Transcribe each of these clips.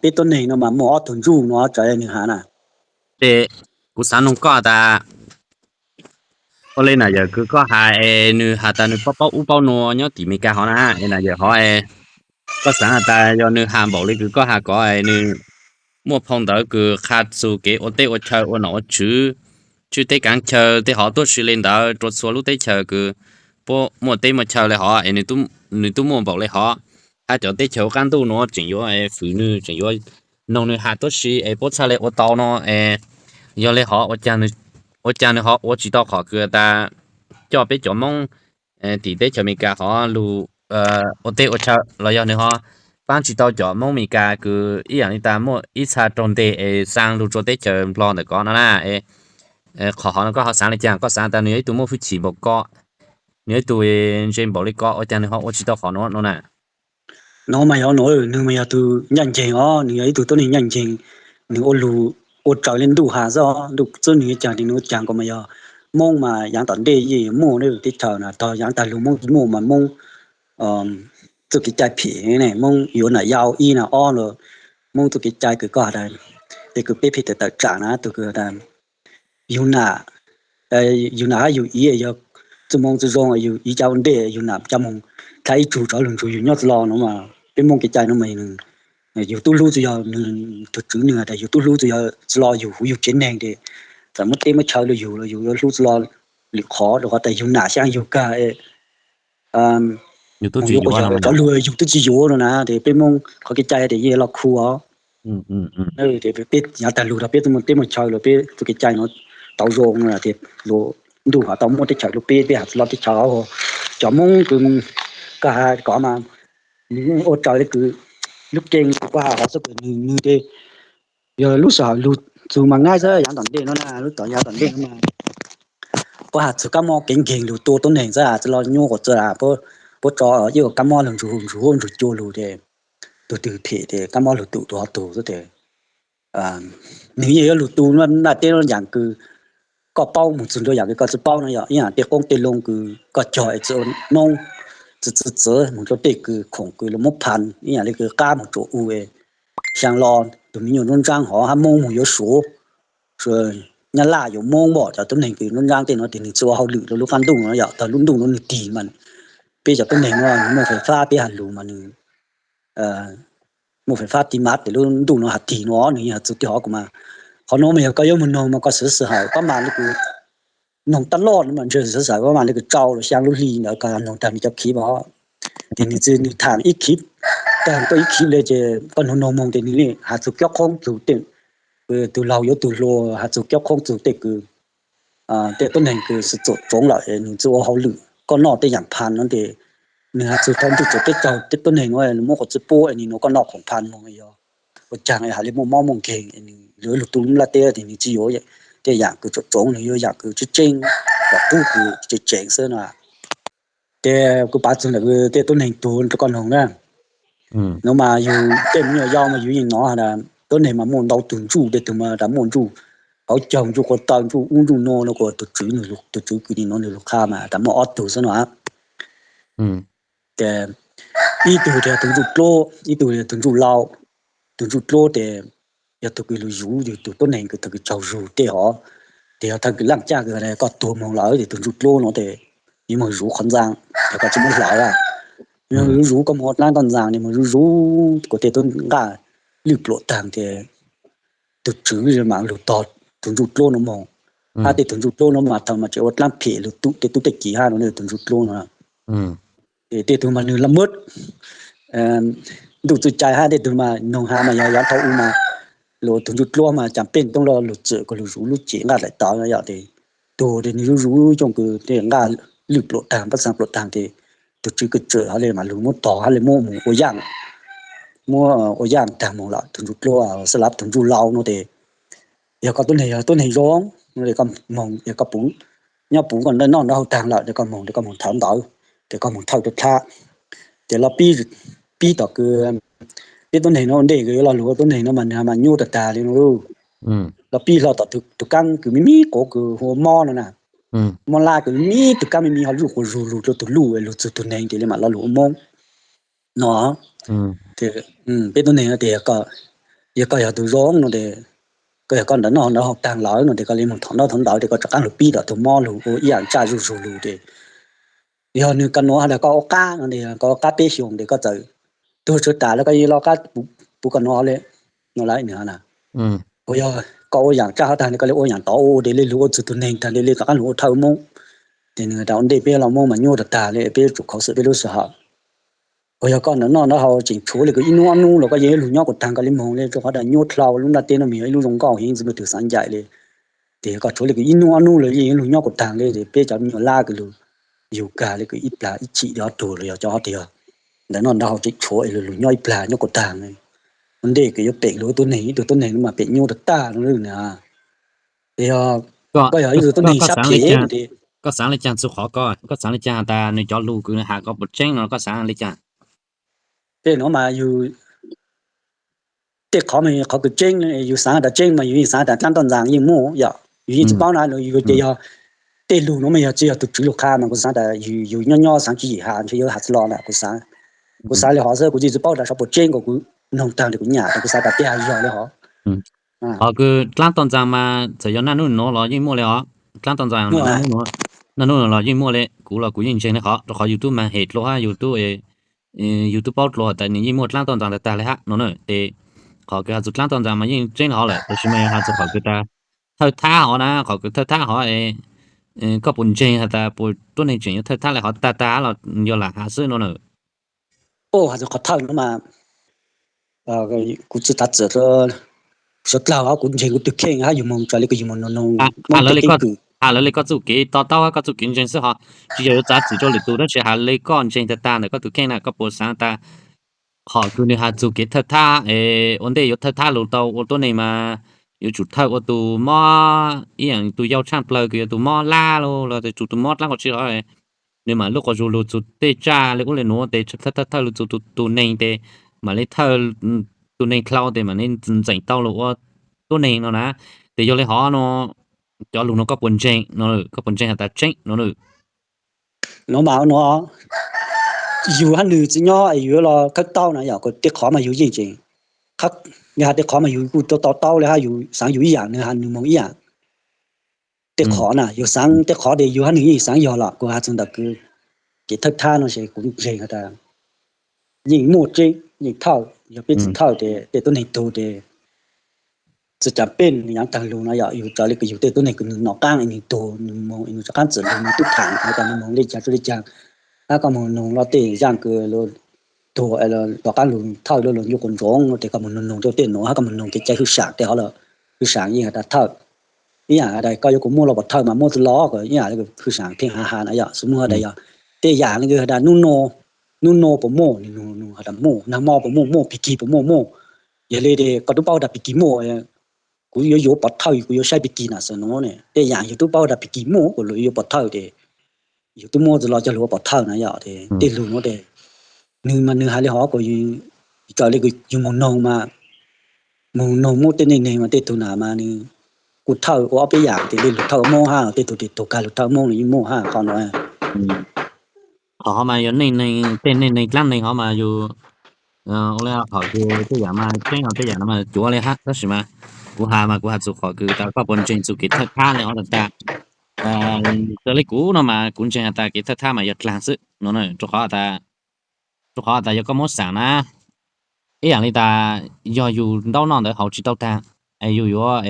peb tuab neeg no mas muaj ob tug ntsuj no tsam nws has na. Ces kuv xav nug koj tas, ua li na yawm kws koj has es nws has tas nws paub paub ub paub nua nyob tim Meskas hov na, es na yawm hov es koj xav has tas yog nws has npaum li kws koj has ko es nws muaj phau ntawv kws qha txug kev ua teb ua chaw ua nom ua tswv, tswj teb kaav chaw tej hov tuab si li ntawd rua txhua lub teb chaws kws puab muaj teb muaj chaw li hov es nws tub muaj npaum li hov, hab cov teb chaws qab ntuj nuav tseem yuav fwm nws, tseem yuav noog nws has tuab si es puab txhaj le ua tau no es yog li hov ua caag nws ho ua tsis tau qhov kws tas coj peb cov Moob tim teb chaws Amelikas hov lug ua teb ua chaw los yog nws ho paab tsis tau cov Moob Amelikas kws ib yaam li tas muaj ib txha raug nteg es xaa lug rua teb chaws Nplog ntawm ko no na. Qhov hov no koj ho xaav le caag? Koj xaav tas nws yog ib tug muaj hwj chim npaum ko, nws yog ib tug ntse npaum li ko ua caag nws ho ua tsis tau qhov nuav no na? No mas yog no, nws mas yog tug ncaj nceeg os, nws yog ib tug tuab neeg ncaj nceeg, nws ua lug ua raws le ntuj has xwb, ntuj txib nws caag ces nws ua caag ko mas yog Moob mas yaav tom ntej yeej yuav muaj teb chaws na, tog yaav taag lug Moob tsis muaj mas Moob txuj kev cai phem ne, Moob yuav nam yau ib nam ob los Moob txuj kev cai kws koj has tas, es kws peb phem tawm tawm tsaam na, tug kws has tas yug nam, yug nam hab yug iv, yog txuj moo txuj zoo yug iv ca ua ntej yug nam ca moog dlha ib tsug tsov lug ntsug yug nyob txug lo no mas peb Moob kev cai no mas yug tub hlub txug yog nws tug tswv nws has tas yug tub hlub txug yog txug lo yug huv yug tsev neeg tes txawm muab teb muab chaw rua yug los yug yuav hlub txug lo lwm qhov rua qhov tas yug nam xyaa yug kag yug tub tsi yuav, cov lug yug tub tsi yuav no na, tes peb Moob qhov kev cai tes yeej lo khu os. Tes peb yaav taag lug rua peb txuj moo teb moo chaw los peb txuj kev cai no tau zoo no tes lug ntuj ho tau muab teb chaws rua peb, peb has txug lo teb chaws. Cov Moob kws koj has ko mas nws ua raws le kws lub keeb kws koj has hov xwb kws nws, nws tes yog lub sij hawm lug txug mas ngaib xwb, yaav tom ntej no na, lub tom yaav tom ntej no mas puab has txug kab mob kev nkeeg lug tua tuab neeg xwb, txug lo nyuaj quas txug, puab tso ib kab mob lug ntsug ntsug huab ntsug cua lug tes tug twg phem tes kab mob lug tum tug ho tug xwb tes nws yeej yuav lug tu nplaj teb no yaam kws koj paub moog txug ntua yaam kws koj tsi paub no yog ib yaam tej qoob tej loo kws koj cog es txi noob txi txi txwv moog rua tej kws khoom kws lug muab phan ib yaam le kws qab moog tsuam u xyaa lo tug me nyuam nruab ntsaab hov hab Moob moog yuav Suav, Nyab Laj yuav Moob npom cov tuab neeg kws nruab ntsaab tej no tes nws tsi ua hauj lwm rua lub qaab ntuj no yog tog lub ntuj no nws tig mas peb cov tuab neeg no nws muaj fais fab peb has lug mas nws muaj fais fab tig mas tes lub ntuj no has tig no nws yeej has txug tej hov kuv mas. Qhov no mas yog koj yuav moog noog mas koj xav xav hawm koj mam li kws noog taj loj no mas ntshe xav xav koj mam li kws tsau los xyaa lub hli ntawd koj noog taag nws cov khiv os. Tes nws tsi nws tham ib khiv taag tuaj ib khiv le ces koj noog noog moog tes nws le has txug kiob qoob txug tej, tug laug yuav tug hluas has txug kiob qoob txug tej kws tej tuab neeg kws xwm txuam tsoov lawm nws tsi ua hauj lwm koj noj tej yaam phan no tes nws has txug thaum ntuj tsaus teb tsaug tej tuab neeg no muab quas txwb pub es nws nuav koj noj khoom phan moog yog ua caag has le muaj mob muaj nkeeg nws lug tu lub nplaj teb tes nws tsi yuav tej yaam kws tsoom tsoov nws yuav yaam kws tseeb tseeb, yaam qub kws tseem tseem xwb no. Ces kuv pav txug ntawm tej tuab neeg tug rua koj noog na. No mas yug tej me nyuam yau mas yug yeej nov has tas tuab neeg mas muaj ntau tug ntsuj, tej tug mas tas muaj ntsuj kauv caug, ntsuj quav taw, ntsuj ub ntsuj nuav no kuas tug tswv, tug tswv kws nim no nws lug qha mas tas muaj ob tug xwb no. Ces ib tug tes yog tug ntsuj dluab, ib tug yog tug ntsuj lau. Tug ntsuj dluab tes yog tug kws lug zuv yug tug tuab neeg kws thaum kws tsaug zug tej hov, tes yog thaum kws laaj caj kws koj tuag moog lawm tes tug ntsuj dluab no tes yuav moog zuv qhov ntxaa, yog koj tsi muab hlawv, yuav zuv koj moog ua dlaab toj ntxaa tes moog zuv zuv kuas tej tub nqaj lwj pluam taag tes tug tswv mam lug tog tug ntsuj dluab no moog. Hab tej tug ntsuj dluab no mas thaum mas tseem ua dlaab phem lug tum tej tub tej kiv hab no tug ntsuj dluab no. Tej tug mas nws la muab ntuj txuj cai hab tej tug mas noog has mas yog yav thaum u mas lug tug ntsuj dluab mas caam pej toob lo lug txwm kuas lug zuv lub cim nqaj daim tawv no yog tes tug tes nws zuv zuv coj kws tej nqaj lwj pluam taag pab xaa pluam taag tes tug tswv kws txwm hab le mas lug muab tog hab le muab moog ua yaaj, muab ua yaaj taag moog lawm tug ntsuj dluab xwb lawm tug ntsuj lau no tes yog koj tuab neeg yog tuab neeg zoo no tes koj moog, yog koj puv, nyob puv koj noj nrab hauv taag lawm tes koj moog tes koj moog thawv ntawv, tes koj moog thawj rua dlab. Ces los pib, pib tom kws peb tuab neeg no ua ntej kws yuav lo lug ua tuab neeg no mas nws mas nyuaj tag tag li no. Los pib hlo tom tug kaab kws me me quav kws hu ua mob no na. Mob laj kws me me tug kaab me me ho luj quas zug lug rua tug luj es lug txug tug neeg tes le mam lo lug ua Moob no. Peb tuab neeg no tes yog koj Yog koj yog tus zoo no ces, koj yog koj ntawm noj ntawm haus tag lawm no ces koj li mus thom noj thom ntawd ces koj rov qab lug pib tom tug mob lug ua ib yam tsaj zuj zus lug ces, yog nws kam nuav has tas koj ua qab no ces koj ua qab peb xyoos ces koj txawm tuag tsawg tas lawm koj yeej loj qab puv koj nuav le no lawm nws na. Kuv yog koj ua yaam tsaj hov tag koj li ua yaam tod ua ua ces li lug ua txug tug neeg tag li li rov qab lug ua thawj Moob ces nws tas ua ntej peb los Moob mas nyuaj tag tag li peb yuav tsum khuv xim peb lub sij hawm. Kuv yog koj ntawm noj ntawm haus tseem tshuav li kws ib hnub ob hnub los koj yeej lug nyob kuv taag koj li moog li rua qhov tas nyuaj dlhau lub nplaj teb no mas yog ib lub zoo nkauj heev ntxiv mas tug xaav ncaim li. Ces koj tshuav li kws ib hnub ob hnub los yeej lug nyob kuv taag li ces peb cov me nyuam lab kws lug yug kag li kws ib plag ib chim li ob tug los yog cov hov tias ntawm noj ntawm haus tseem tshuav es lug lug nyob ib plag nyob kuv taag li. Ua ntej kws yuav pem lug ua tuab neeg ib tug tuab neeg no mas pem nyuaj tag tag no na. Ces yog koj yog ib tug tuab neeg sab phem no ces koj xaav li caag txug qhov ko, koj xaav li caag has tas nws cov lug kws nws has koj puas tseeb no koj xaav li caag? Tej nuav mas yug tej qhov mas qhov kws tseeb, yug xaav tas tseeb mas yug yeej xaav tas dlaab toj ntxaa yeej muaj yom, yug yeej tsi paub na, yug ces yog tej lug nuav mas yog tsi yog tug tswv lug qha mas kuv xaav tas yug nyob nyob xaav tsi yim has ntshe yuav has tsi los na kuv xaav. Kuv xaav li hov xwb, kuv tsi tsi paub tas sov puas tseeb, kuv noog taag li kuv nyam tas kuv xaav tas tej has yog li hov. Qhov kws dlaab toj ntxaa mas txawm yog naj nub nuav los yeej muaj li os, dlaab toj ntxaa naj nub nuav los yeej muaj li, kuv los kuv yeej ntseeg li hov rua qhov yug tub mag hem dlua hab yug tub yug tub paub dlua tas nws yeej muaj dlaab toj ntxaa tag tag li hab no na. Ces qhov kws has txug dlaab toj ntxaa mas yeej tseeb li hov lawm, tab sis mas yog has txug qhov kws tas thawj thab hov na, qhov kws thawj thab hov koj puas ntseeg has tas puas tuab neeg tseem yuav thawj thab li hov tag tag los yog lam has xwb no na. Has txug qhov thawj no mas kuv tsi tav txim suav dlawg os, kuv ntseeg kuv tug kheej hab yug moog tas li kws yug moog noog noog has lawv li koj txuj kev to taub hab koj txuj kev ntseeg xwb hov, tsi yog yuav tav txim rua lwm tug tab sis has li koj ntseeg tag tag ntawm koj tug kheej na koj puas xaav tas qhov kws nws has txug kev thawj thab es ua ntej yuav thawj thab lug tau ua tuab neeg mas yuav tsum thawj ua tus mob ib yaam tus yau tshaaj plawg kws yuav tus mob lab los tus tus mob dlaab qhov tsi hov nws mam lub quas zug lug txug tej tsaj li ub li nuav tes thawj thawj lug txug tus neeg tes mam li thawj tus neeg dlhau tes mam li ntxeem tau lug ua tuab neeg no na. Tes yog li hov no cov lug no koj puas ntseeg no, koj puas ntseeg has tas tseeb no na? No mas no yug hab nws tsi nyob es yug yuav los thawj tau na yom, tej qhov mas yug yeej tseem, yog has tej qhov mas yug kuj to taub li hab yug xaav yug ib yaam nws has nws moog ib yaam. Tej qhov na yug xaav tej qhov tes yug hab nws yeej xaav yog los kuv has txug ntawm kws kev thawj thab no ces kuv ntseeg has tas yeej muaj tseeb yeej thawj, yog peb tsi thawj tes tej tuab neeg tug tes tsi cav peb nws yaav taag lug no yom, yug raws li kws yug tej tuab neeg kws nws nom qaab es nws tug nws moog es nws rov qaab txim lug nws tub thaam has tas nws moog li caag rua li caag, hab koj moog noog lug tej zaaj kws lug tug rov qaab lug thawj lug lug ncu quas ntsoov no tes koj moog noog noog rua tej nuav hab koj moog noog kev cai hwj saam tej hov lawm, hwj saam yeej has tas thawj. Ib yaam has tas koj yuav kuas muaj los puas thawj mas muaj tsi los, ib yaam hwj saam pheej has has na yom, xws muaj has tas yog tej yaam le kws has tas nub nub nua puas muaj, nws nug has tas muaj, nag mo puas muaj, muaj pig kig puas muaj, muaj. Yog li tes koj tub paub tas pig kig muaj, kuv yuav yuav pov thawj kuv yuav saib pig kig na xwb no ne. Tej yaam yug tub paub tas pig kig muaj kuas lug yuav pov thawj tes yug tub muab tsi los coj lug ua pov thawj na yom. Tej lug nuav tes nws mas nws has li hov kuas raws li kws yug moog noog mas, moog noog muab tej neej neeg mas tej tug na mas nws kuj thawj ua ob peb yaam tes li lug thawj Moob hab tej tug tes tug kag lug thawj Moob nws yeej muaj hab qhov no. Qhov hov mas yog neej neeg tej neej neeg dlaab neeg hov mas yug ua le qhov kws tej yaam mas tseeb os, tej yaam no mas cuav li hab tab sis mas kuv has mas kuv has txug qhov kws tas koj puas ntseeg txug kev thawj thab li hov tas. Raws li kuv no mas kuv ntseeg has tas kev thawj thab mas yog dlaag xwb no, rua qhov tas, rua qhov tas yog koj muab xaam na, ib yaam li tas yog yug ntaub noj ntawd haus tsi tau taag, es yug yuav,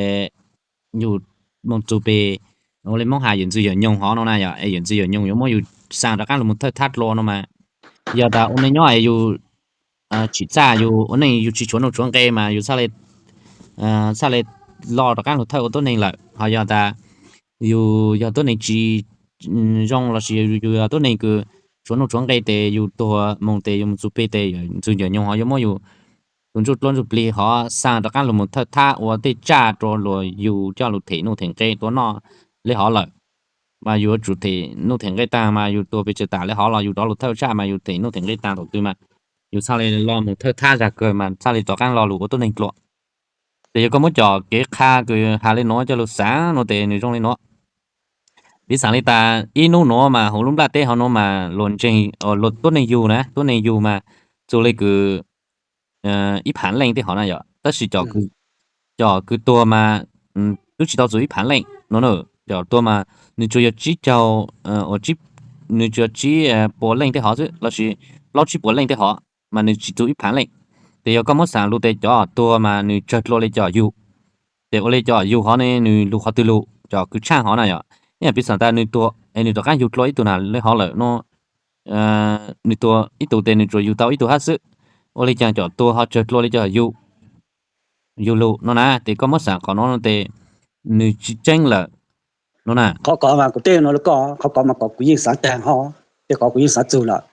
yug moog txug peg ua le Moob has yawm ntxwg yawm nyoog hov no na yom, es yawm ntxwg yawm nyoog yuav muab yug xaa rov qaab lug moog thawj thab dlua no mas, yog tas ua neej nyob es yug tsim txaj yug ua neej yug tsi tshuav nuj tshuav nqe mas yug txhaj le, txhaj le lo rov qaab lug thawj ua tuab neeg lawm. Ho yog tas yug yog tuab neeg tsi zoo lossis yug yog tuab neeg kws tshuav nuj tshuav nqe tes yug tuag moog tes yug moog txug peg tes yawm ntxwg yawm nyoog hov yuav muab yug tus ntsuj dluab ntsuj plig hov xaa rov qaab lug moog thawj thab ua tej tsaj rua luas yug coj lug them nuj them nqe rua noj li hov lawm. Mas yug yuav tsum them nuj them nqe taag mas yug tuag pes tsawg tam li hov los yug rov lug thawj tsaj mas yug them nuj them nqe taag thaum twg mas yug txhaj le lo moog thawj thab zag kawg mas txhaj le rov qaab lo lug ua tuab neeg dlua. Ces yog koj muab cov kev qha kws has le nuav coj lug xaav no tes nws zoo le nuav. Piv xam le tas ib nub nuav mas huv lub nplaj teb hov nuav mas luas ntseeg, luas tuab neeg yug na, tuab neeg yug mas txug le kws ib phaav leej tej hov na yom, Tab sis cov kws tuag mas twb tsis tau txug ib phav leej no na. Cov tuag mas nws tsuas yog tsib caug, nws tsuas yog tsib puas leej tej hov xwb lossis plaub tsib puas leej tej hov, mas nws tsis txug ib phav leej. Ces yog koj muab xaav lug tes cov tuag mas nws tsawg dlua li cov yug. Ces ua li cov yug hov ne nws lug qhov twg lug, cov kws tshaj hov na yog, ib yam piv xam tas nws tuag es nws rov qaab yug dlua ib tug na li hov lawm no, nws tuag ib tug tes nws tsuas yug tau ib tug hab xwb. Ua li caag cov tuag ho tsawg dlua li cov yug lug no na? Ces koj muab xaav qhov no tes nws tsis tseeb lawm no na. Qhov kov mas kuv teb no rau koj, qhov kov mas kov kuv yeej xaav taag hov, tej kov kuv yeej xaav txug lawm.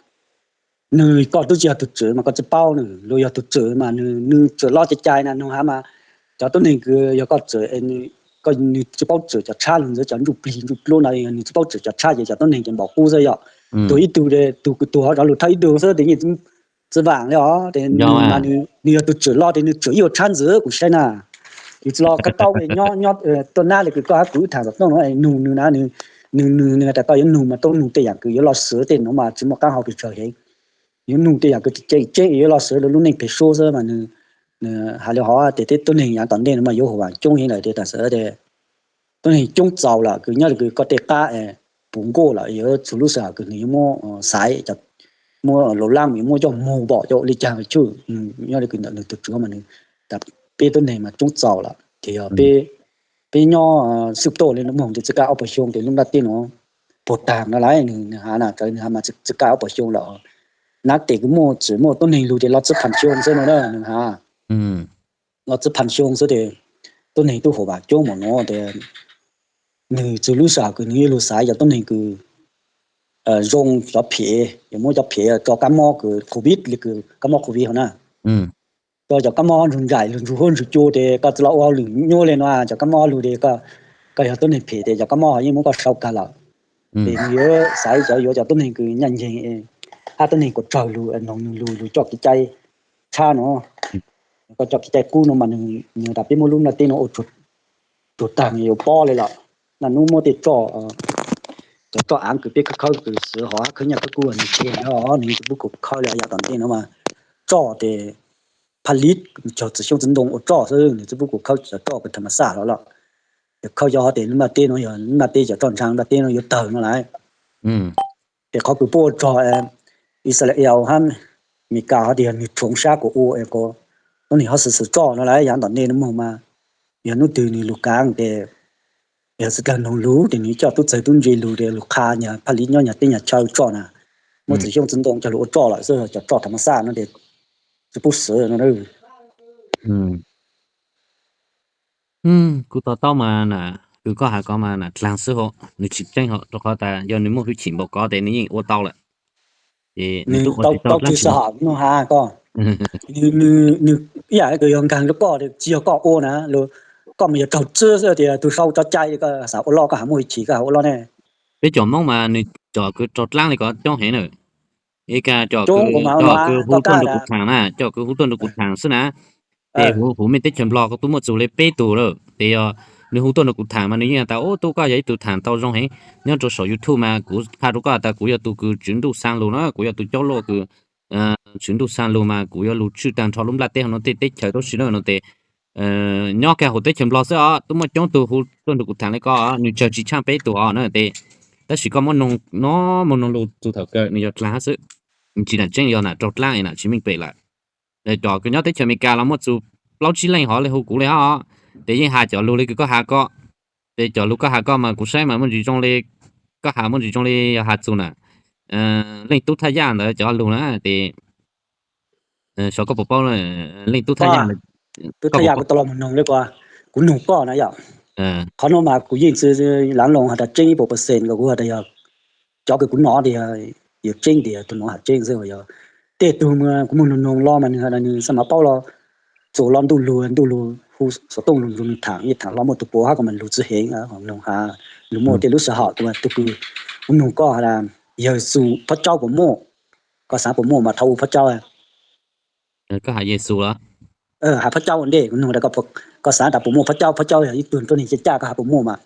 Nws, koj twb tsis yog tug tswv mas koj tsis paub, nws lug yog tug tswv mas nws tswv loj cai cai na, nug has mas cov tuab neeg kws yog koj tswv, nws tsis paub tswv cov tshab lug ntxiv, cov ntsuj plig ntsuj dlub no nws tsis paub tswv cov tshab ces cov tuab neeg ces npaum qub xwb yom. Tug ib tug, tug kws tuag ho rov lug thawj ib tug xwb tes yeej tsi txwv vaam li os. Tes nws mas nws yog tug tswv loj tes nws tswv ib ua tshab ntxiv kuv saib na. Yus tsis los koj tau nyob nyob tuaj nab li kws koj hab kuv wb thaam xov tooj no nug nws na, nws nug nws has tas koj yuav nug mas tau nug tej yaam kws yuav lug xwv, tej nuav mas tsis muaj qaab hau pes tsawg heev. Yuav nug tej yaam kws tseem ceeb yuav lug xwv rau lub neej pem suab xwb mas nws has li hov tes tej tuab neeg yaav tom ntej no mas yuav huam vaam coob heev lawm tes tam sim tes tuab neeg coob txaus lawm kws nyob li kws koj tej qab puv nkuaj lawm, yuav txug lub sij hawm kws nws yuav muab xaiv, muab laus laab yuav muab coj moog npaum coj ua li caag tsuj. Nyob li kws ntawm nws tug tswv mas nws tas peb tuab neeg mas coob txaus lawm ces yog peb nyob xwb tuaj li no moog tes txij kab ob puas xyoo tes lub nplaj teb no puag taag no lawm, nws has na, nws has mas txij kab ob puas xyoo lawm. Nab tes kws muaj tswv muaj tuab neeg lug tes loj txwb phaam xyoo xwb no na, nws has loj txwb phaam xyoo xwb tes tuab neeg tub huam vaam coob npaum no tes nws txug lub sij hawm kws nws yuav lug xaiv cov tuab neeg kws zoo cov phem, yuav muab cov phem tso kab mob kws covid li kws kab mob covid hov na. Tso cov kab mob ntsug nraim lug ntsug huab ntsug cua tes koj txawm los ua hauj lwm nyuaj li no, cov kab mob lug tes koj yog tuab neeg phem tes cov kab mob ho yeej muab koj sau kag lawm. Ces nws yuav xaiv cov yuav cov tuab neeg kws nyaj nceeg hab tuab neeg kuas tsawg lug noog nws lug, lug coj kev cai tshab no, koj coj kev cai qub no mas nws tas peb muab lub nplaj teb no ua tsuag taag yuav pob li lawm. Naj nub muab tej roj, cov roj aav kws peb khawb khawb kws xwv hov hab khawb nyaj khawb kub nws tseg, nws tsis pub kuv khawb li yav tom ntej no mas roj tes phaj lib, cog txiv xyoob txiv ntoo ua roj xwb, nws tsis pub kuv khawb cov roj kws tham ma xaj hov lawm. Yog khawb cov hov tes lub nplaj teb no yog lub nplaj teb cov roj ntshaav nplaj teb no yuav tawg no lawm. Ces qhov kws puab ua rog Israel hab Amelikas hov tes yog nws tshoov sab kuas ua es kuas tuab neeg hov xwv xwv roj no lawm. Yav tom ntej no moog mas yog hnub twg nws lug kaav tes yog xwb dlawg noog lug tes nws coj tub txawg tub ntse lug tes lug qha nyag phaj lib nyob nyag teb nyag chaw roj na, muab txiv xyoob txiv ntoo coj lug ua roj lawm xwb, cov roj tham ma xaj no tes tsis pub xwv no. Kuv to taub mas na, kws koj has ko mas na dlaag xwb hov, nws tsis tseeb hov, rau qhov tas yog nws muaj hwj chim npaum ko tes nws yeej ua tau lawm. Ces nws tub ua tsis tau dlaab tsi. Nws ib yam kws yog nkaag rau koj, tsis yog koj ua na, koj mas yog raug txwb xwb tias tug sau tso cai, koj xav ua loj koj has muaj hwj chim koj has ua loj ne. Peb cov Moob mas nws cov kws raug dlaab li ko coob heev na. Ib kas cov kws hu tuaj nrug kuv thaam na, cov kws hu tuaj nrug kuv thaam xwb na. Ces huv, huv mej teb chaws Nplog kuv tub muaj txug li peb tug lawm. Ces yog nws hu tuaj nrug kuv thaam mas nws yeej has tas, ub, tub, koj yog ib tug thaam tau zoo heev. Nyob rau saum YouTube mas kuv qha rau koj tas kuv yog tus kws tswv ntuj xaa lug na, kuv yog tus caub luaj kws tswv ntuj xaa lug mas kuv yuav lug tswj taag nrho lub nplaj teb hov no tej teb chaws tau si na no tes nyob kiag huv teb chaws Nplog xwb os, tub muaj coob tug hu tuaj nrug kuv thaam li ko, nws tsawg tsis tshaaj peb tug os na tes. Tab sis koj muab noog no, muab noog lug txug thaum kawg nws yog dlaag hab xwb. Tsis nam tseeb, yog nam raug dlaab nam tsis meej pem lawm. Cov kws nyob teb chaws Amelikas los muaj txug plaub tsib leej hov li hu kuv li hab. Ces yeej has cov lug li kws koj has ko. Ces cov lug koj has ko mas kuv saib mas muaj ntsis zoo li, koj has muaj ntsis zoo li yog has txug na, leej tub thaj yaj ntawd cov lug na. Ces xyov koj puas paub leej tub thaj yaj. Tub thaj yaj kuv tau los mus noog li ko, kuv noog koj na yom. Qhov no mas kuv yeej tsi laav loo has tas tseeb ib puas percent ko, kuv has tas yog cov kws kuv nov tias yog tseeb tias tug nuav has tseeb xwb. Yog tej tug kuv moog noog noog los mas nws has tas nws xab mav paub los txuas los ntuj lug ntuj lug hu xov tooj lug nrug nws thaam, yeej thaam los muaj tug puav hab ko mas lug tsi heev. Noog has lug muaj tej lub sij hawm tug kws kuv noog koj has tas Yexus Phab Caub puas muaj, koj xaav puas muaj mas thaum ua Phab Caub. Koj has Yexus los? Has Phab Caub ua ntej, kuv noog tas koj xaav tas puas muaj Phab Caub, Phab Caub yog ib tug tuab neeg caj caj, koj has puas muaj mas.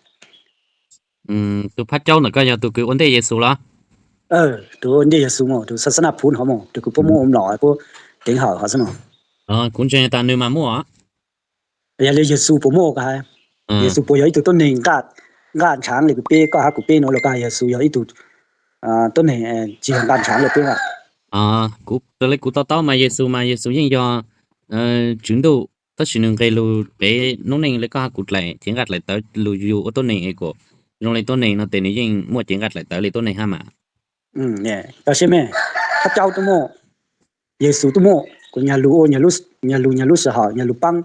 Tus Phab Caub ntawm koj yog tus kws ua ntej Yexus los? Tus ua ntej Yexus mas, tus xab xab naj phuv no mas, tus kws puab muab ua mlom puab teev hawm hov xwb no. Kuv ntseeg tas nws mas muaj. Yog li Yexus puas muaj ko hais? Yexus puas yog ib tug tuab neeg nqaj ntshav li kuv peb, koj hab kuv peb nuav los koj hais Yexus yog ib tug tuab neeg tsis yog nqaj ntshav li peb? Raws li kuv to taub mas Yexus mas Yexus yeej yog Tswv Ntuj, tab sis nws nqes lug pem noob neej li koj hab kuv dlaim cev nqaj dlaim tawv lug yug ua tuab neeg es kuas zoo li tuab neeg no tes nws yeej muaj cev nqaj dlaim tawv li tuab neeg hab mas. Koj saib me, Thab Caub tuaj muaj, Yexus tuaj muaj, kuas nyag lug ua nyag lug nyag lub sij hawm nyag lug paab,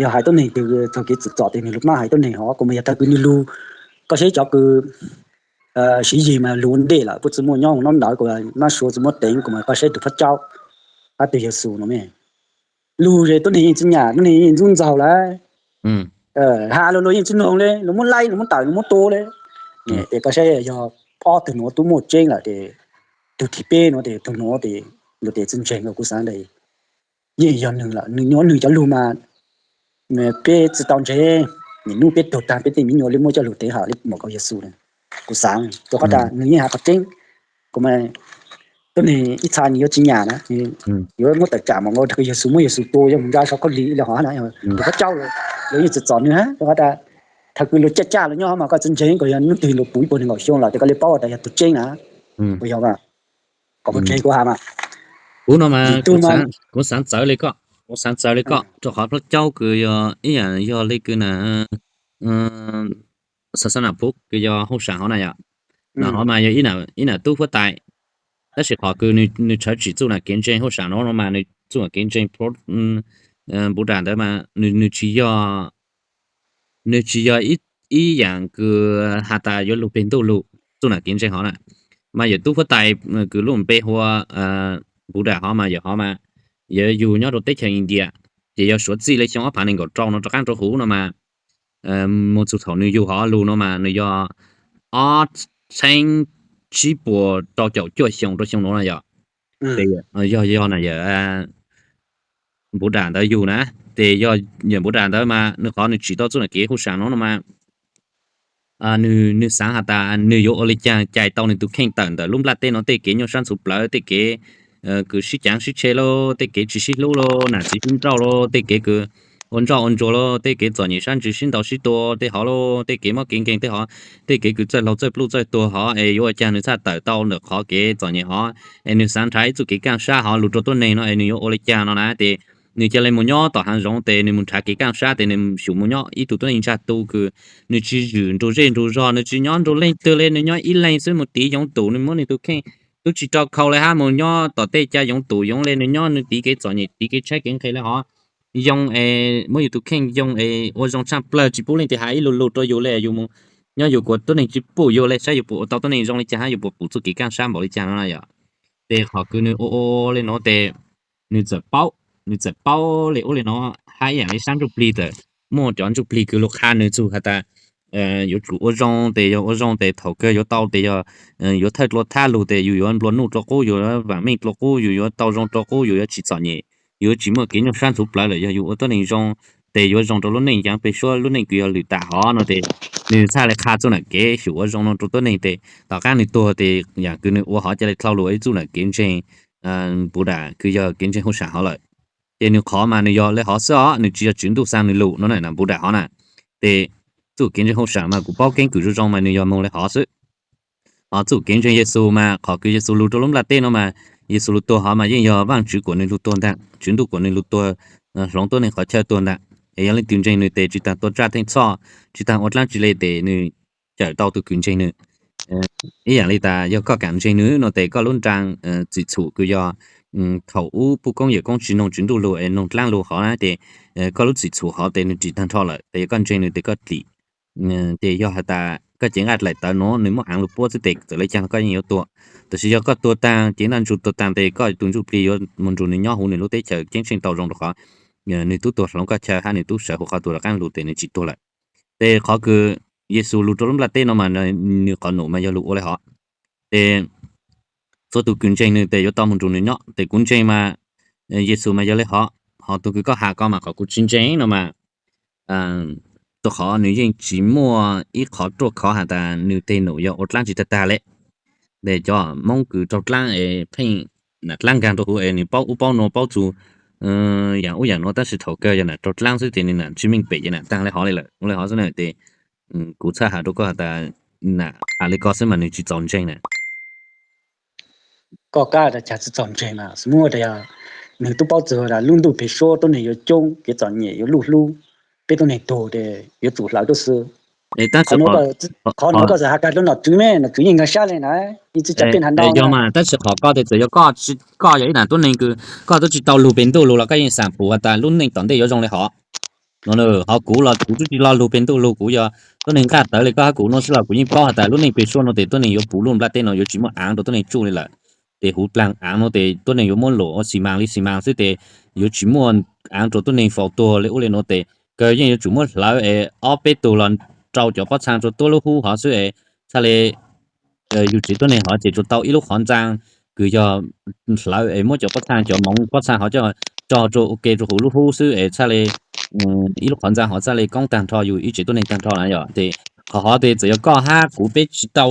yog hais tuab neeg txug kev txom txom tes nwg lug paab hais tuab neeg hov, kuas mas yog thaum kws nwg lug, koj saib cov kws siv yig mas lug ua ntej lawm puab tsi muaj nyob ua nub ntawd kuas mab suav tsi muaj teev kuas mas koj saib tug Thab Caub hab tug Yexus no me, lug es tuab neeg yeej tsi nyam, tuab neeg yeej ntxub ntxaug lawm. Ha lug luag yeej tsi noog le, luag muab laij luag muab tawm luag muab tua le. Tes koj saib yog ob tug nuav tub muaj tseeb lawm tes tug thib peb nuav tes tug nuav tes luag tes tsi ntseeg, kuv xaav tas yeej yog nwg lawm, nwg nyuaj nwg cov lug mas peb tsi tau ntseeg, nwg nub peb tug taag peb tej miv nyuas le muaj coj lug teev hawm le npaum kws Yexus. Kuv xaav rua qhov tas nwg yeej has qhov tseeb, kuas mas tuab neeg ib txha nwg yuav tsi nyam na, yuav muab tawm tsam mas nkaus thaum kws Yexus muab Yexus tua yuav mus nra sau khaub lig le hov na, tug Thab Caub los yeej txom txom nwg hab rua qhov tas thaum kws luag caj caj luag nyob mas koj tsi ntseeg kuas yog nub twg luag puv ib puas nees nkaum xyoo lawm tes koj le paub tas yog tug tseeb na. Kuv yog, koj puas ntseeg kuv has mas? Kuv no mas kuv xaav txawv le koj, kuv xaav txawv le koj rua qhov Thab Caub kws yog ib yaam yog le kws na, xav xav nam phuv kws yog hauj sam hov na yom, nam hov mas yog ib nam tub huab tais, tab sis qhov kws nwg tshawv tsim txuj nam kev ntseeg hauj sam no no mas nwg txuj nam kev ntseeg Buddha ntawd mas nwg tsis yog, nwg tsis yog ib yaam kws has tas yuav lug peg ntuj lug txuj nam kev ntseeg hov na. Mas yawm tub huab tais kws lub npe hu ua Buddha hov mas yawm hov mas yawm yug nyob rua teb chaws India, ces yog suav txij le xyoo ob phav nees nkaum rau no rov qaab rua huv no mas mus txug thaum nwg yug hov lug no mas nwg yog ob txheeb tsib puas rau caum cuaj xyoo rau xyoo nuav na yom. Tes yog yog na yawm Buddha ntawd yug na, tes yog yawm Buddha ntawd mas nwg qhov nwg tsim tau txuj nam kev hauj sam no no mas nwg xaav has tas nwg yuav ua le caag cais tau nwg tug kheej tawm ntawm lub nplaj teb no tej kev nyuaj sab ntxhuv plawv, tej kev kws sib caav sib tshe lauj, tej kev tsis sib hlub lauj, nam txiv sib nrauj lauj, tej kev kws ua ntsoj ua ntsuag lauj, tej kev txom nyem sab ntsws sib ntaus sib tua tej hov lauj, tej kev mob kev nkeeg tej hov, tej kev kws txawj laug txawj pluj txawj tuag hov, es yuav ua caag nwg txhaj tawm tau ntawm qhov kev txom nyem hov, es nwg xaav nrhav ib txuj kev kaaj sab hov lug rua tuab neeg no es nwg yuav ua le caag no na. Tes nwg ca le mus nyob tom haav zoov tes nwg mus nrhav kev kaaj sab tes nwg xyum mus nyob ib tug tuab neeg ntsag tu kws nwg tsis zwm nrug zej nrug zog, nwg tsis nyob nrug leej twg le, nwg nyob ib leeg xwb, mus tiv yoov tum, nwg muab nwg tug kheej tub tsis rau khau le hab mus nyob tom tej ca yoov tum yoov le, nwg nyob nwg tiv kev txom nyem tiv kev tshaib kev nqhis le hov, yoo es muab yus tug kheej yoo es ua zoo tshaj plawg tsis pub leej twg has ib lu lug rua yus le, yus mus nyob yus kuas tuab neeg tsis pum yus le, saib yus puas ua tau tuab neeg zoo le caag hab yus puas pum txuj kev kaaj sab npaum le caag no na yom. Tes qhov kws nwg ua ua le nuav tes nwg txawm paub, nwg txawm paub le ub le no hab ib yaam le sab ntsuj plig txawm muaj cov ntsuj plig kws lug qha nwg txug has tas yuav tsum ua zoo tes yog ua zoo tes thaum kawg yuav tau tes yog yuav thawj dlua thab lug tes yus yuav nplua nuj dlua qub, yus yuav vaam meej dlua qub, yus yuav tau zoo dlua qub, yus yuav tsis txom nyem, yus yuav tsis muaj kev nyuaj sab ntxhuv plawv lawm, yog yus ua tuab neeg zoo tes yuav zoo rau lub neej yaav peg suab lub neej kws yog lwm tam hov no tes nwg txhaj le qha txuj nam kev xyum ua zoo no rua tuab neeg tes tom qaab nwg tuag tes yaam kws nwg ua hov ca le dlhau lug ib txuj nam kev ntseeg Buddha kws yog kev ntseeg hauj sam hov lawm. Ces nwg qhov mas nwg yog le hov xwb os, nwg tsis yog Tswv Ntuj xa nwg lug no na, Buddha hov na. Tes txuj kev ntseeg hauj sam mas kuv paub keeb kwm zoo zoo mas nwg yog moog le hov xwb. Hov txuj kev ntseeg Yexus mas qhov kws Yexus lug rua lub nplaj teb no mas Yexus lug tuag hov mas yeej yog Vaajtswv kuas nwg lug tuag ntag, Tswv Ntuj kuas nwg lug tuag hloov tuab neeg qhov chaw tuag ntag. Es yog leej twg ntseeg nwg tes tsis taag tua tsaj theej txhoj, tsis taag ua dlaab tsi le tes nwg cawm tau tug kws ntseeg nwg. Ib yaam le tas yog koj kaam ntseeg nwg no tes koj lub nraa txim txhum kws yog thaum ub puj koob yawm koob tsis noog Tswv Ntuj lug es noog dlaab lug hov na tes koj lub txim txhum hov tes nwg tsim taag nrho lawm, tes yog koj ntseeg nwg tes koj dlim. Ces yog has tas koj cev nqaij dlaim tawv nuav nwg muab aav lug puab xwb tes txawm le caag koj yeej yuav tuag. Tab sis yog koj tuag taag cev ntaj ntsug tuag taag tes koj tug ntsuj plig yuav moog nrug nwg nyob huv nwg lub teb chaws ceeb tsheej tau zoo rua qhov nwg tub tuag hloov koj chaw hab nwg tub sawv huv qhov tuag rov qaab lug tes nwg tsis tuag lawm. Tes qhov kws Yexus lug rua lub nplaj teb no mas nwg qhov num mas yog lug ua le hov. Tes txhua tug kws ntseeg nwg tes yuav tau moog nrug nwg nyob. Tes kuv ntseeg mas Yexus mas yog le hov, hov tug kws koj has ko mas qhov kuv tsis ntseeg no mas rua qhov nwg yeej tsis muaj ib qhov ruaj khov has tas nwg teg num yog ua dlaab tsi tag tag le. Tes cov Moob kws raug dlaab es pheej nam dlaab nkaag rua huv es nwg paub ub paub nuav paub txug Yam ub yam nuav tab sis thaum kawg yog nam raug dlaab xwb ces nwg nam tsis meej pem ces nam taag le hov li lawm, ua le hov xwb na. Ces kuv txhaj has rua koj has tas nam has le koj xwb mas nwg tsis txaus ntseeg na. Koj kab tas cas tsis txaus ntseeg mas xws muaj tas yog nwg tub paub txug tas lub ntuj peg suab tuab neeg yuav coob, kev txom nyem yuav luj hlub, peb tuab neeg tug tes yuav tsum hlawv tub xwb. Qhov nuav koj xav has kag rua nom tswv me, nom tswv yeej nkag sab le na, yeej tsi cas peb hab no. Yog mas tab sis qhov koj tes txawm yog koj, koj yog ib nam tuab neeg kws koj tub tsis tau lug peg ntuj lug los koj yeej xaam pum has tas lub neej tom ntej yuav zoo le hov. Ho kuv los kuv tub tsis lo lug peg ntuj lug, kuv yog tuab neeg nqaj tawv le koj hab kuv nuav xwb los kuv yeej paub has tas lub neej peg suab nuav tes tuab neeg yuav puv lub nplaj teb nuav yuav tsis muaj aav rua tuab neeg tsuj le lawm. Tes huv dlaag aav nuav tes tuab neeg yuav muab lum ua xi maas li xi maas xwb tes yuav tsis muaj aav rua tuab neeg faus tuag le ub le nuav tes kawg yeej yuav tsum muab hlawv es ob peb tug los rau cov pob txhaa rua tuab lub hub hov xwb es txhaj le yug tsev tuab neeg hov ces tsuas tau ib lub qhov ntxaa kws yog hlawv es muab cov pob txhaa, cov moov pob txhaa hov coj rua ua ke rua huv lub hub xwb es txhaj le ib lub qhov ntxaa hov txhaj le koob taag nrho yug ib tsev tuab neeg taag nrho na yom. Tes qhov hov tes txawm yog koj hab kuv peb tsis tau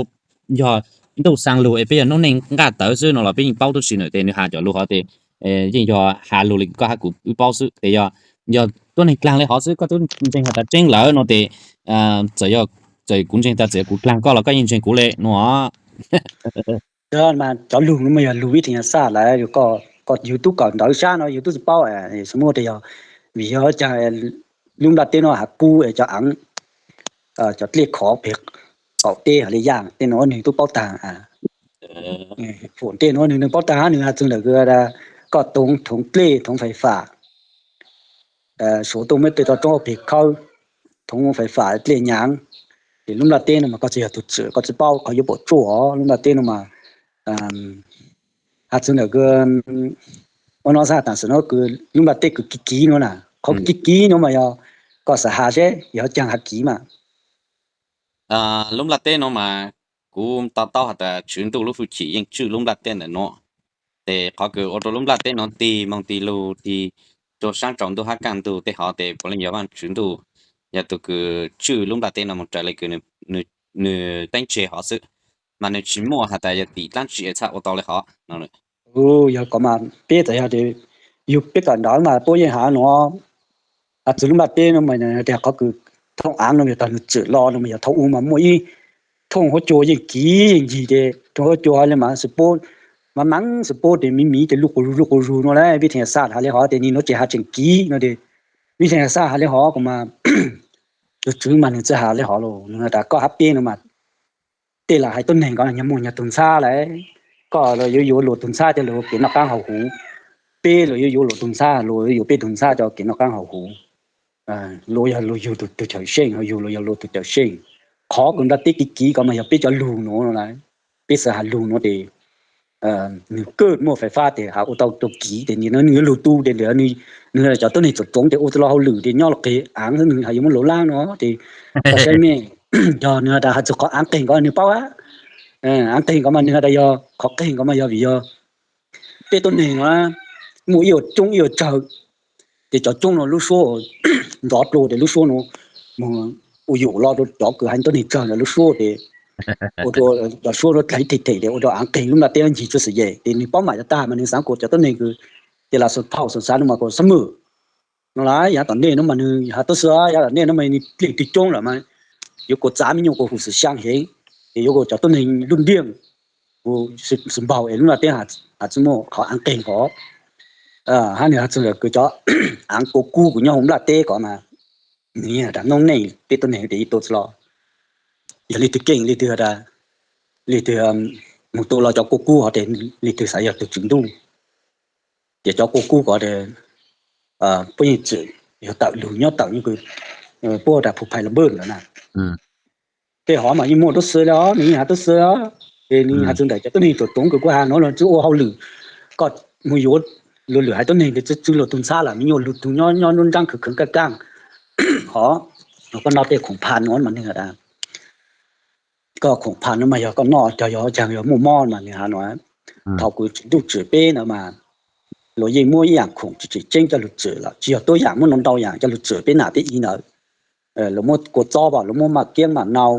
yog ntuj xaa lug es peb yog noob neej nqaj tawv xwb no los peb yeej paub tub si na. Tes nwg has cov lug hov tes yeej yog has lug le koj hab kuv wb paub xwb. Tes yog, yog tuab neeg dlaag le hov xwb koj tub ntseeg has tas tseeb lawm no tes txawm yog, txawm kuv ntseeg tas txawm yog kuv dlaag koj los koj yeej ntseeg kuv le no. Cov lug no mas yog lug vib theem yog xaj lawm, koj yug tub kawm ntawv sab no yug tub tsis paub, xws muaj tes yog vim yog caag lub nplaj teb no has kub es cov aav, cov dlej khov peg qaum teb hab le yaaj tej no nwg tub paub taag. Fuam tej no nwg paub taag hab nwg has txug ntawm koj toov, toov dlej, toov fais fam, suav tuaj muab tej tau roob peg khawb, toov fais fam dlej nyaav. Ces lub nplaj teb no mas koj tsi yog tug tswm koj tsi paub qhov yuav pum tsuaj os. Lub nplaj teb no mas has txug ntawm ua no xaj tam sim no kws lub nplaj teb kws kiv kiv no na, qhov kiv kiv no mas yog koj xav has seb yog caag has kiv mas lub nplaj teb no mas kuv to taub has tas Tswv Ntuj lub hwj chim yeej tswj lub nplaj teb ntawm nuav. Tes qhov kws ua rua lub nplaj teb nuav tig moog tig lug tig rua saab tsaus ntuj hab kaaj ntug tej hov tes puav leej yog Vaajtswv Ntuj yog tug kws tswj lub nplaj teb no moog raws le kws nwg teeb tseg hov xwb, mas nwg tsis muaj has tas yog tim dlaab tsi txhaj ua tau le hov no. Yog kov mas peb txawm yog yug peb kawm ntawv mas puab yeej has nuav, has txug lub nplaj teb no mas tias qhov kws thooj aav no yog tog nwg tswm lo no mas yog thaum u mas muaj ib thooj huab cua yeej kiv yeej ncig tes thooj huab cua le mas xwb pub, mas maam xwb pub tes miv miv tes luj quas zug luj quas zug no la. Vib theem xaj has le hov tes nim nuav tseem has tseem kiv no tes, vib theem xaj has le hov kuv mas tug tswv mas nwg txawj has le hov lawm, nwg has tas koj hab peb no mas tej lam hais tuab neeg ko nyag muaj nyag tug ntxhab lawm, koj los yuav yuav luas tug ntxhab coj lug kev noj qaab haus huv, peb los yuav yuav luas tug ntxhab, luas yuav yuav peb tug ntxhab coj kev noj qaab haus huv. Luas yog luas yug tug cawm seej, yug luas yog luas tug cawm seej. Qhov kws nplaj teb kiv kiv ko mas yog peb cov lug nuav no la, peb xav has lug nuav tes nwg kawg muaj fais fab tes has ua tau rua kiv tes nim no nwg yuav lug tu tes nwg cov tuab neeg tsoom tsoov tes ua tau lo hauj lwm tes nyob los qeg aav xwb, nwg has yuav muab luas laab no tes koj saib mej, yog nwg has tas has txug qhov aav qeeg ko nwg paub a, aav qeeg ko mas nwg has tas yog qhov qeeg ko mas yog vim yog peb tuab neeg no muaj ib yuav coob ib yuav tsawg, ces cov coob no lub suab nrov dlua tes lub suab no moog ua yuam lo rua cov kws has tuab neeg tsawg ntawd lub suab tes ua rua cov suab no dlaiv them them tes ua rua aav qeeg lub nplaj teb ncig txhua xwm yem tes nwg paub mam cov tag mas nwg xaav kuas cov tuab neeg kws tes lam xav thaum xav xav no mas kuas xab mem no la. Yav tom ntej no mas nwg has tub xwb, yav tom ntej no mas nwg dlej twg coob lawm mas yuav kuas txav me nyuam kuas huv xwm xyaa heev, ces yuav kuas cov tuab neeg luj ndiaj, xwb npaug es lub nplaj teb has txug muaj qhov aav qeeg ko, hab nwg has txug ntawm kws cov aav kua kub kws nyob huv nplaj teb ko mas nwg yeej has tas noob neej peb tuab neeg tes yeej tua txug los, yog leej twg keej leej twg has tas leej twg moog tua los cov kua kub hov tes leej twg xav yog tug tswv ntuj. Ces cov kua kub ko puab yeej txwm yog tawm lug nyob tawm puab tas phu phais los npawj lawm na. Tej hov mas yeej muaj tub xwb le os, nwg yeej has tub xwb os. Ces nwg has txug ntawm cov tuab neeg tsoom tsoov kws kuv has no los tsi ua hauj lwm, koj moog yuav luas lwm haiv tuab neeg tes tsi tswj luas tug ntxhab lawm, me nyuam lug tug nyob nyob nruab nraab khwv khwv nkaaj kaaj. Hov, koj noj tej khoom phas no mas nwg has tas koj khoom phas no mas yog koj noj cog yog caag yog muaj mob mas nwg has no. Thaum kws ntuj tswm peb ntawd mas luas yeej muab ib yaam khoom tseem tseem ceeb coj lug tswm los tsi yog tuab yaam, muab ntau ntau yaam coj lug tswm peb nam peb i ntawd. Luas muab kua txob pam, luas muab maj kiab maj nau,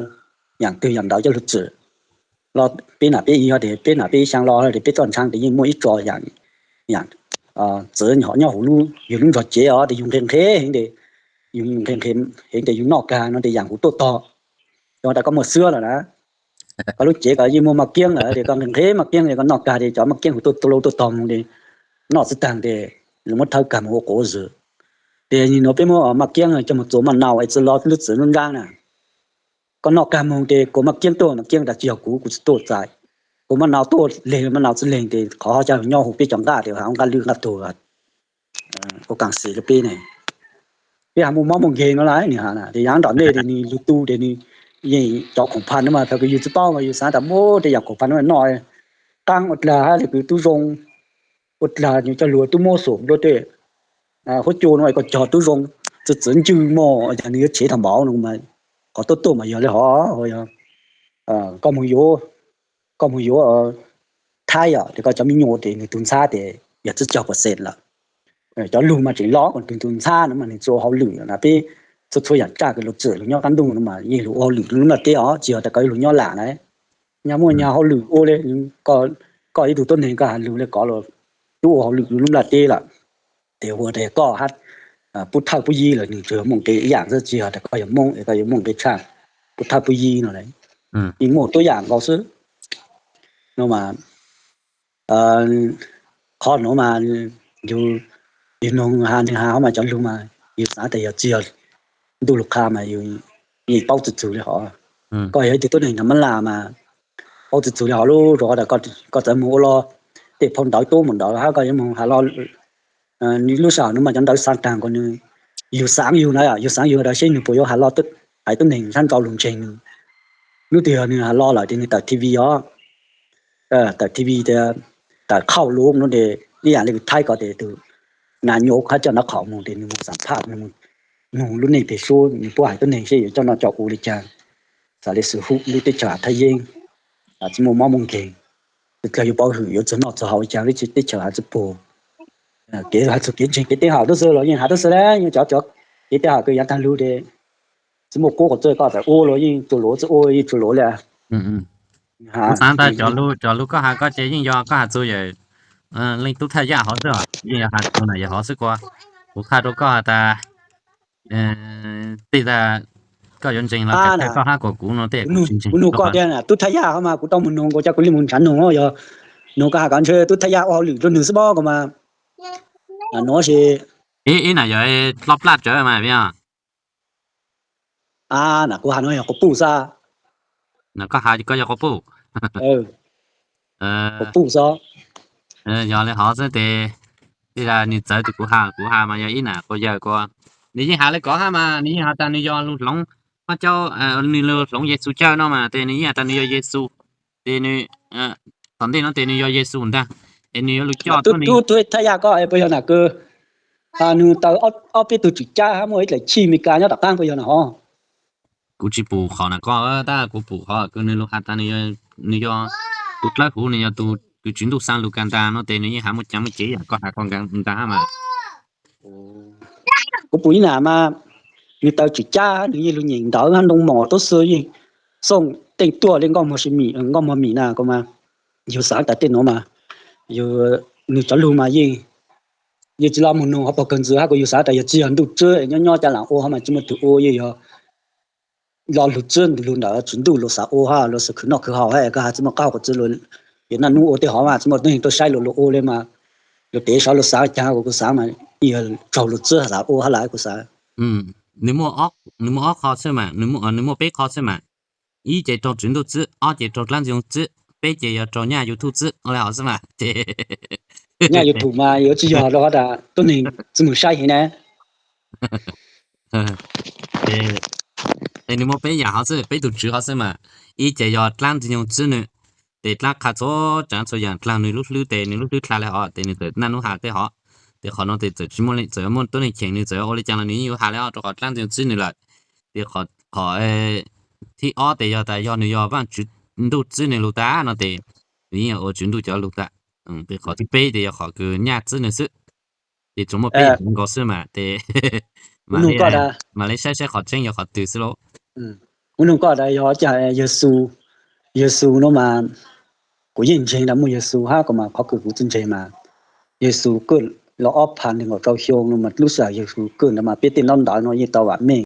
yaam twg yaam ntawd coj lug tswm los peb nam peb i, yog tes peb nam peb i xyaa los tes peb txoj ntshaa tes yeej muaj ib tso yaam, yaam txawv nyob hauv lub, yus lub nrog cev os, ces yus nqhis nqhis heev, yus nqhis nqhis heev ces yus noj kag no ces yam kuv tuaj tog. Yog tas koj muaj xwab lawm na, koj lub cev koj yeej muaj maj kiab lawm ces koj nqhis nqhis maj kiab ces koj noj kag ces cov maj kiab kuv tuaj lau tuaj tog mus ces noj xwb tag ces lawv muab thawb kag mus ua quav ua zws. Ces nim no peb muab maj kiab coj mus txuas maj nau es txwv los lub txwv lub nrab na. Koj noj kag mus ces kuv maj kiab tuaj, maj kiab tas tsis yog kuv, kuv tsis tuaj txais. Kuv maj nau tuaj leeg, maj nau txwv leeg ces qhov ho coj nyob hauv peb cov nqaj ces ha nqaj lwj nqaj tuag ua kas xis rau peb ne. Peb ha muaj mob muaj nkeeg no lawm nws ha na, ces yav nram nej ces nws lwm tus ces nws yeej cov khoom pha no mas thaum kws yus tsis paub mas yus xav tas muab tej yam khoom pha no noj, qaab ua dlag hab tej kws tub zoo, ua dlag nws coj lug tub muab xum dua tej huab cua no koj cog tub zoo, txwv txwv ncwj mog, yog nws yuav tshev thaum npaum no mas qhov tuaj tuaj mas yog li hov, koj mus yuav, koj mus yuav thaib os, ces koj cov me nyuam ces nws tus ntxhab ces yog tsib caug percent lawm. Cov lug mas tseem loj, nws tus ntxhab no mas nws tsis ua hauj lwm na, peb txhua txhua yam tsaj kws luag txwm luag nyob qab ntuj no mas yeej luag ua hauj lwm lub nplaj teb os, tsis yog tas koj ib lug nyob lam na. Nyag muaj nyag hauj lwm ua li, koj ib tug tuab neeg koj has lug li kov los twb ua hauj lwm lub nplaj teb lawm. Ces ua rau koj hab pub thawj pub yig los nws tsuas yog muaj nqi ib yam xwb, tsis yog tas koj yog Moob es koj yuav muaj nqi tshaj pub thawj pub yig no lawm. Yeej muaj tuab yam nkaus xwb no mas. Qhov nuav mas yus, yus noog ha, nws ha hov mas cov lug mas yus xav tas yog tsis yog ntuj lug qha mas yus yeej paub txug txug li hov. Koj yog ib tug tuab neeg nrog mab laj mas paub txug txug li hov lub rau qhov tas koj txawm moog ua los tej phau ntawv tub mus ntawd hab koj yuav moog has los lub sij hawm nuav mas cov ntawv xaav taag ko nws, yus xaav yug na, yus xaav yug tas seb nws puas yuav has los, hais tuab neeg sab nrau lug ntseeg nws. Hnub twg yog nws has los lawm ces nws tawm T V os, tawm T V tias tawm qhauj lug no ces ib yam li Thaib ko ces tus nas nyuas qhab coj nraub qaum moog ces nws moog xam phaj, nws moog lub neej peg suab, nws puab hais tuab neeg seb yuav coj noj coj ua li cas, xav li xwm hub lub teb chaws Thaib Yeeb, tsis muaj mob muaj nkeeg, txawg yuav pov hwm yuav txug noj txug haus li cas, lub teb chaws has txug puag, kev has txug kev ntseeg kev teb hawm tub xwb los yeej has tub xwb le, cov cov kev teb hawm kws yav taag lug ces tsis muaj qub qhov txwj koj txawm ua los yeej tsuas luav, txawm ua yeej tsuas luav li. Kuv xaav tas cov lug koj has ko ces yeej yog koj has txug yawm leej tub thaj yaj hov xwb, yeej yog has txug na yawm hov xwb kuv, kuv qha rau koj has tas tej tag koj yuav ntseeg los koj hab kuas kuv no tej kuv tsis ntseeg. Kuv nug koj tias tub thaj yaj hov mas kuv tau moog nug, kuv coj kuv li moog nrhav nug, yog nug koj has kom ntshe tub thaj yaj ua hauj lwm rau nws xwb pob ko mas, nuav si ib na yog dlo plaj tsawv mas na kuv has nuav yog quas puj xwb. Koj has koj yog quas puj. Quas puj xwb. Yog li hov xwb tes, tej zag nws txawv tus kuv has, kuv has mas yog ib nam quas yawg ko, nws yeej has li ko hab mas nws yeej has tas nws yog lug hloov Vajtswv, nws lug hloov Yexus cawj no mas tes nws yeej has tas nws yog Yexus. Tes nws, tom ntej no tes nws yog Yexus ntag, es nws yuav lug coj tub thaj yaj ko puas yog nam kws nws tau ob peb tug tswm cab hab muaj ib dlaim chij Meskas nyob tom qaab puas yog nam hov? Kuv tsis pum qhov na koj, tab kuv pum qhov kws nws lug has tas nws yog tus dlawb huv, nws yog tus kws Tswv Ntuj xaa lug kas tas no tes nws yeej has muaj caa muaj cev yam koj has ko nkaag ntag hab mas. Kuv pum ib nam mas nws tau tswm cab, nws yeej lug nyeem ntawv hab ntoo mom tub xwb, yeej xooj teej tuaj li nkauj muag mim na ko mas, yug xaav tas tej nuav mas, nws cov lug mas yeej, yeej tsis los moog nug hov pog kawg ntxwg hab kuas yug xaav tas yog tsis yog ntuj tswb nyob nyob ca lam ua hov mas tsis muaj tug ua, yeej yog lo lug tswb lug ntawm Tswv Ntuj luas xav ua hab luas xav khwv noj khwv haus hab koj has tsis muaj qaab qhov txwv, yog naj nub ua tej hov mas tsis muaj neeg tuaj saib luas luas ua li mas, luas tev saib luas xaav caag kuas kuv xaav mas yeej yog raug luas tswb xav ua hab lawm kuv xaav. Nws muaj ob qho xwb mas, nws muaj peb qho xwb mas. Ib ces raug Tswv Ntuj tswb, ob ces raug dlaab Ntxwg tswb, peb ces yog raug nyaj YouTube tswb, ua li hov xwb mas. Nyaj YouTube mas yuav tsis yog rau qhov tas tuab neeg tsis moog saib heev na. Tes nws muaj peb yam hov xwb, peb tug tswv hov xwb mas. Ib ces yog dlaab Ntxwg tswb nws, tes dlaab qha txhua tsaav txhua yaam dlaag nws lub hlwb tes nws lub hlwb dlha li hov tes nws txawm naj nub has tej hov. Tes qhov no tes txawm tsis muaj, txawm muaj tuab neeg cheem nws txawm ua li cas los nws yeej yuav has li os rau qhov dlaab Ntxwg tswb nws lawm. Tes qhov thib ob tes yog tas yog nws yog Vaajtswv Ntuj tswb nws lug tag no tes nws yeej yog ua Tswv Ntuj cov lug tag. Tes qhov thib peb tes yog qhov kws nyaj tswb nws xwb. Ces tsuas muaj peb yam nkaus xwb mas tes mam li saib saib qhov tseeb yog qhov twg xwb lauj. Kuv nug koj tas yog cas Yexus, Yexus no mas kuv yeej ntseeg tas muaj Yexus hab kuv mas qhov kws kuv tsis ntseeg mas Yexus kuj los ob phav nees nkaum rau xyoo no mas lub sij hawm yawg Xus Kwj ntawd mas peb tej ntaub ntawv no yeej tau vam meej.